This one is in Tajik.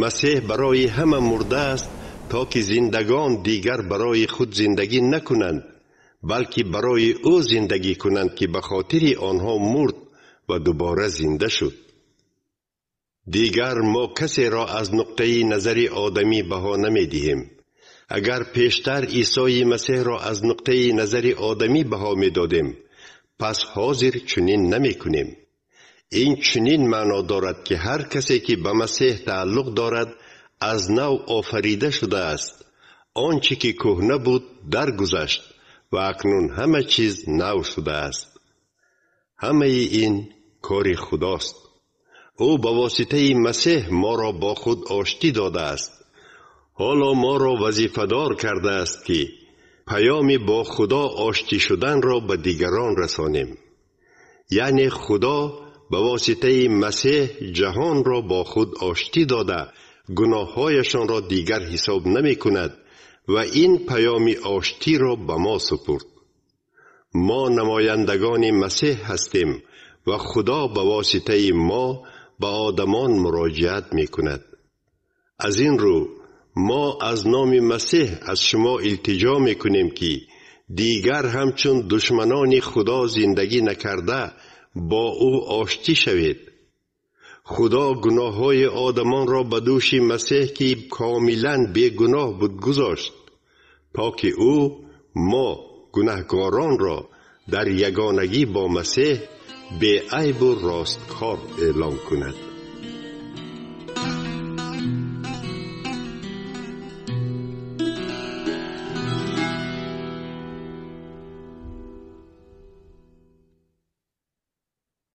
Масеҳ барои ҳама мурдааст, то ки зиндагон дигар барои худ зиндагӣ накунанд, балки барои ӯ зиндагӣ кунанд, ки ба хотири онҳо мурд ва дубора зинда шуд. Дигар мо касеро аз нуқтаи назари одамӣ баҳо намедиҳем. Агар пештар Исои Масеҳро аз нуқтаи назари одамӣ баҳо медодем, пас ҳозир чунин намекунем. Ин чунин маъно дорад, ки ҳар касе, ки ба Масеҳ тааллуқ дорад, аз нав офарида шудааст. Он чӣ ки кӯҳна буд, даргузашт ва акнун ҳама чиз нав шудааст. Ҳамаи ин кори Худост. Ӯ ба воситаи Масеҳ моро бо худ оштӣ додааст. Ҳоло моро вазифадор кардааст, ки паёми бо Худо оштӣ шуданро ба дигарон расонем. Яъне Худо ба воситаи Масеҳ ҷаҳонро бо худ оштӣ дода, гуноҳҳояшонро дигар ҳисоб намекунад ва ин паёми оштиро ба мо супурд. Мо намояндагони Масеҳ ҳастем ва Худо ба воситаи мо ба одамон муроҷиат мекунад. Аз ин рӯ мо аз номи Масеҳ аз шумо илтиҷо мекунем, ки дигар ҳамчун душманони Худо зиндагӣ накарда, бо ӯ оштӣ шавед. Худо гуноҳҳои одамонро ба дӯши Масеҳ, ки комилан бегуноҳ буд, гузошт, то ки ӯ мо гунаҳкоронро дар ягонагӣ бо Масеҳ беайбу росткор эълон кунад.